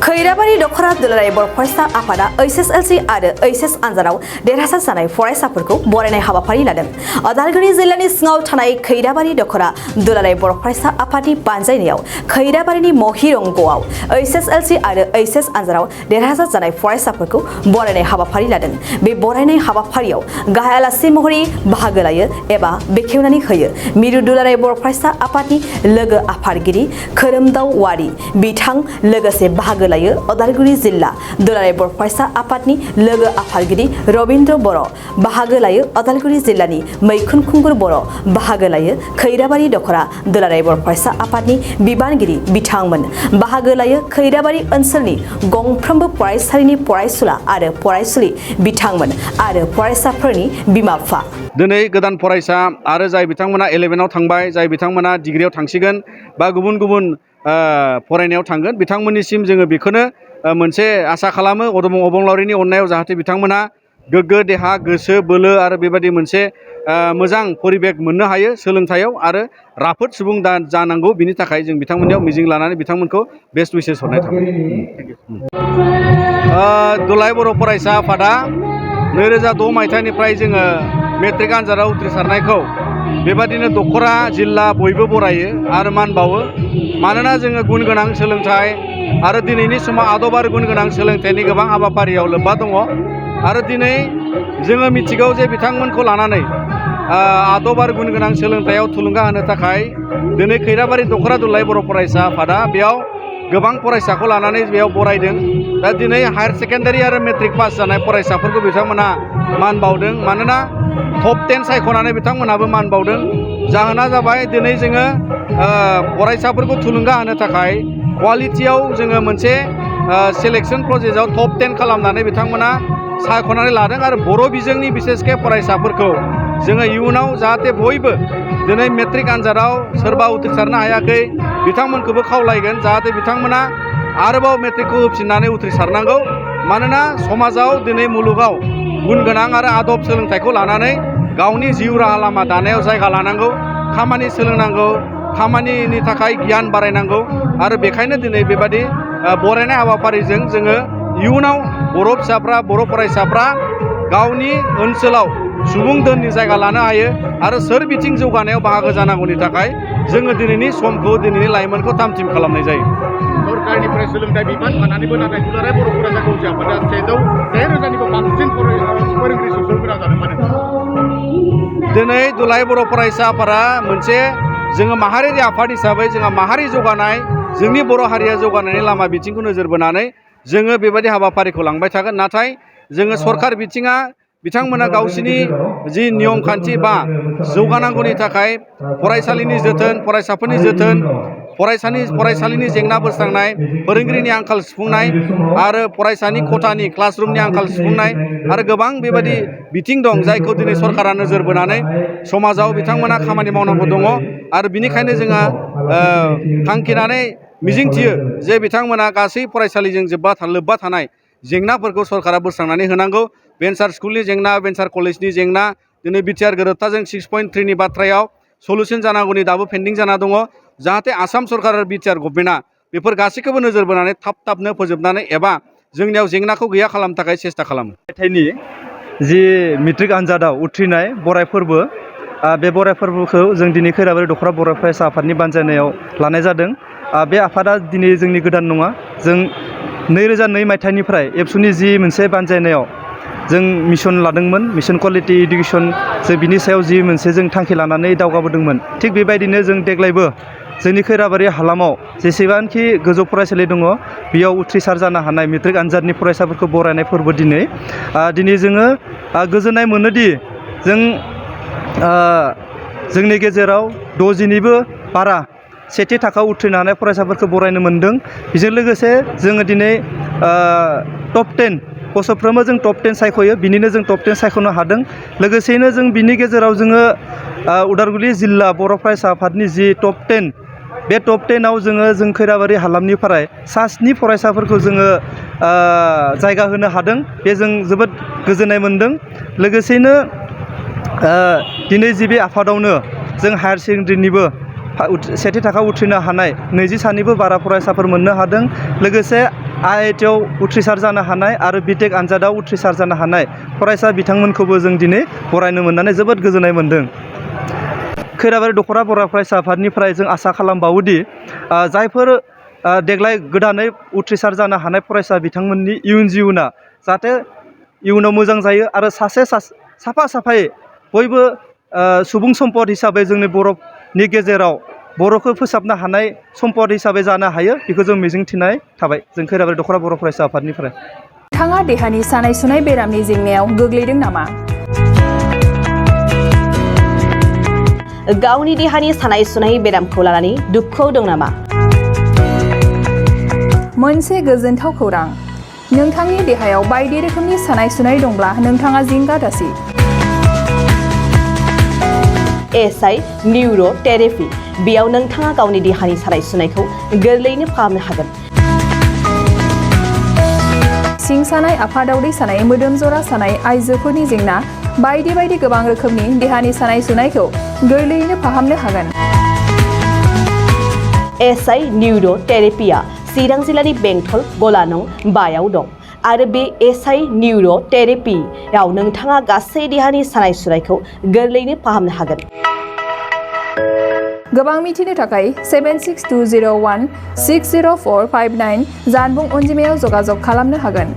खैराबारि दखरा दुलाराय बर' फरायसा आफादा HSLC आरो HS आनजादाव देरहासार जानाय फरायसाफोरखौ बरायनाय हाबाफारि लादों। उदालगुरि जिल्लानि सिङाव थानाय खैराबारि दखरा दुलाराय बर' फरायसा आफादनि बानजायनायाव खैराबारिनि महिरंगआव HSLC आरो HS आनजादाव देरहासार जानाय फरायसाफोरखौ बरायनाय हाबाफारि लादों। बे बरायनाय हाबाफारियाव गाहाय आलासि महरै बाहागो लायो एबा बेखेवनानै होयो मिरु दुलाराय बर' फरायसा आफादनि लोगो आफादगिरि खोरोमदाव वारि बिथां लोगोसे बाहागो लायो उदालगुरि जिल्ला दुलाराय बर' फरायसा आफादनि लोगो आफादगिरि रबिन्द्र बर' बाहागो लायो उदालगुरि जिल्लानि मैखुन खुंगुर बर' बाहागो लायो खैराबारि दखरा दुलाराय बर' फरायसा आफादनि बिबानगिरि बिथांमोन बाहागो लायो खैराबारि ओनसोलनि गंफ्रोमबो फरायसालिनि फरायसुला आरो फरायसुलि बिथांमोन आरो फरायसाफोरनि बिमा बिफा। दिनै गोदान फरायसा आरो जाय बिथांमोना 11आव थांबाय जाय बिथांमोना डिग्रियाव थांसिगोन बा गुबुन गुबुन फरायनायाव थांगोन बिथांमोननिसिम जोङो बेखौनो मोनसे आसा खालामो अबंलावरिनि अननायाव जाहाथे बिथांमोना गोग्गो देहा गोसो बोलो आरो बेबायदि मोनसे मोजां परिबेक मोननो हायो सोलोंथायाव आरो राफोद सुबुं जानांगौ बिनि थाखाय जों बिथांमोननियाव मिजिं लानानै बिथांमोनखौ बेस्ट उइसेस हरनाय थाबाय। दुलाराय बर' फरायसा आफादा 2006 मायथाइनिफ्राय जोङो मेट्रिक आनजादाव उथ्रिसारनायखौ बेबादिनो दखरा जिल्ला बयबो बरायो आरो मान बावो मानोना जोङो गुन गोनां सोलोंथाइ आरो दिनैनि समाव आदब आरो गुन गोनां सोलोंथाइनि गोबां हाबाफारियाव लोब्बा दङ आरो दिनै जोङो मिथिगौ जे बिथांमोनखौ लानानै आदब आरो गुन गोनां सोलोंथाइयाव थुलुंगा होनो थाखाय दिनै खैराबारि दखरा दुलाराय बर' फरायसा आफादा बेयाव गोबां फरायसाखौ लानानै बेयाव बरायदों। दा दिनै हायार सेकेन्डारि आरो मेट्रिक पास जानाय फरायसाफोरखौ बिथांमोना मान बावदों मानोना टप 10 सायख'नानै बिथांमोनाबो मान बावदों। जाहोना जाबाय दिनै जोङो फरायसाफोरखौ थुलुंगा होनो थाखाय क्वालिटियाव जोङो मोनसे सेलेक्सन प्रसेसआव टप 10 खालामनानै बिथांमोना सायख'नानै लादों आरो बर' बिजोंनि बिसेसके फरायसाफोरखौ जोङो इयुनाव जाहाथे बयबो दिनै मेट्रिक आनजादाव सोरबा उथ्रिसारनो हायाखै बिथांमोनखौबो खावलायगोन जाहाथे बिथांमोना आरोबाव मेट्रिकखौ होफिननानै उथ्रिसारनांगौ मानोना समाजाव दिनै मुलुगाव गुन गोनां आरो आदब सोलोंथाइखौ लानानै गावनि जिउ राहा लामा दानायाव जायगा लानांगौ खामानि सोलोंनांगौ खामानिनि थाखाय गियान बारायनांगौ आरो बेखायनो दिनै बेबादि बरायनाय हाबाफारिजों जोङो इयुनाव बर' फिसाफ्रा बर' फरायसाफ्रा गावनि ओनसोलाव सुबुं दोननि जायगा लानो हायो आरो सोर बिथिं जौगानायाव बाहागो जानांगौनि थाखाय जोङो दिनैनि समखौ दिनैनि लाइमोनखौ थामथिम खालामनाय जायो। सरकारनिफ्राय सोलोंथाइ बिबान थानानैबो नाथाय दुलाराय बर' फरायसा कौशल आफादा 1,000निबो बांसिन फोरोंगिरि सोसननो गोनां जादों माने दिनै दुलाराय बर' फरायसा आफादा मोनसे जोङो माहारियारि आफाद हिसाबै जोंहा माहारि जौगानाय जोंनि बर' हारिया जौगानायनि लामा बिथिंखौ नोजोर बोनानै जोङो बेबायदि हाबाफारिखौ लांबाय थागोन। नाथाय जोङो सरकार बिथिङा बिथांमोना गावसिनि जि नियम खान्थि बा जौगानांगौनि थाखाय फरायसालिनि जोथोन फरायसाफोरनि जोथोन फरायसालिनि जेंना बोस्रांनाय फोरोंगिरिनि आंखाल सुफुंनाय आरो फरायसानि खथानि क्लासरुमनि आंखाल सुफुंनाय आरो गोबां बेबायदि बिथिं दं जायखौ दिनै सरकारा नोजोर बोनानै समाजाव बिथांमोना खामानि मावनांगौ दङ आरो बिनिखायनो जोङो थांखिनानै मिजिंथियो जे बिथांमोना गासै फरायसालिजों लोब्बा थानाय जेंनाफोरखौ सरकारा बोस्रांनानै होनांगौ। भेन्सार स्कुलनि जेंना भेन्सार कलेजनि जेंना दिनै बिटिआर गोरोबथाजों 6.3नि बाथ्रायाव सलुसन जानांगौनि दाबो पेन्डिं जाना दङ जाहाथे आसाम सरकार आरो बिटिआर गभर्नमेन्टआ बेफोर गासैखौबो नोजोर बोनानै थाबनो फोजोबनानै एबा जोंनियाव जेंनाखौ गैया खालामनो थाखाय सेस्था खालामो। मेथाइनि जि मेट्रिक आनजादाव उथ्रिनाय बराय फोरबो बे बराय फोरबोखौ जों दिनै खैराबारि दखरा बर' फरायसा आफादनि बानजायनायाव लानाय जादों। बे आफादा दिनै जोंनि गोदान नङा जों 2002 मायथाइनिफ्राय एबसुनि जि मोनसे बानजायनायाव जों मिशन लादोंमोन मिशन कुवालिटि इडुकेसन जों बिनि सायाव जि मोनसे जों थांखि लानानै दावगाबोदोंमोन थिग बेबायदिनो जों देग्लायबो जोंनि खैराबारि हालामाव जेसेबांखि गोजौ फरायसालि दङ बेयाव उथ्रिसार जानो हानाय मेट्रिक आनजादनि फरायसाफोरखौ बरायनाय फोरबो दिनै जोङो गोजोननाय मोनोदि जों जोंनि गेजेराव 60निबो बारा सेथि थाखोआव उथ्रिनो हानाय फरायसाफोरखौ बरायनो मोन्दों। बेजों लोगोसे जोङो दिनै टप 10 बोसोरफ्रोमबो जों टप 10 सायख'यो बिनिनो जों टप 10 सायख'नो हादों। लोगोसेयैनो जों बिनि गेजेराव जोङो उदालगुरि जिल्ला बर' फरायसा आफादनि जि टप 10 बे टप 10आव जों खैराबारि हालामनिफ्राय 7 फरायसाफोरखौ जोङो जायगा होनो हादों बे जों जोबोद गोजोननाय मोन्दों। लोगोसेयैनो दिनै जि बे आफादावनो जों हायार सेकेन्डारिनिबो सेथि थाखोआव उथ्रिनो हानाय 23निबो बारा फरायसाफोर मोननो हादों। लोगोसे IIT आव उथ्रिसार जानो हानाय आरो बिटेक आनजादाव उथ्रिसार जानो हानाय फरायसा बिथांमोनखौबो जों दिनै बरायनो मोननानै जोबोद गोजोननाय मोन्दों। खैराबारि दख'रा बर' फरायसा आफादनिफ्राय जों आसा खालामबावोदि जायफोर देग्लाय गोदानै उथ्रिसार जानो हानाय फरायसा बिथांमोननि इयुन जिउना जाहाथे इयुनाव मोजां जायो आरो साफा साफायै बयबो सुबुं सम्पद हिसाबै जोंनि बर'नि गेजेराव बर'खौ फोसाबनो हानाय सम्पद हिसाबै जानो हायो बेखौ जों मिजिंथिनाय थाबाय जों खैराबारि दख'रा बर' फरायसा आफादनिफ्राय। नोंथाङा देहानि सानाय सुनाय बेरामनि जेंनायाव गोग्लैदों नामा? गावनि देहानि सानाय सुनाय बेरामखौ लानानै दुखुआव दं नामा? मोनसे गोजोनथाव खौरां, नोंथांनि देहायाव बायदि रोखोमनि सानाय सुनाय दंब्ला नोंथाङा जिंगा दासि। SI निउर' थेरापि बेयाव नोंथाङा गावनि देहानि सानाय सुनायखौ गोरलैयैनो फाहामनो हागोन। सिं सानाय, आफादावदै सानाय, मोदोम जरा सानाय, आइजोफोरनि जेंना बायदि बायदि गोबां रोखोमनि देहानि सानाय सुनायखौ गोरलैयैनो फाहामनो हागोन। SI निउर' थेरापिया चिरां जिल्लानि बेंटल गलानं 5 दं आरो बे SI निउर' थेरापियाव नोंथाङा गासै देहानि सानाय सुनायखौ गोरलैयैनो फाहामनो हागोन। गोबां मिथिनो थाखाय 7620160459 जानबुं अनजिमायाव जगाजग खालामनो हागोन।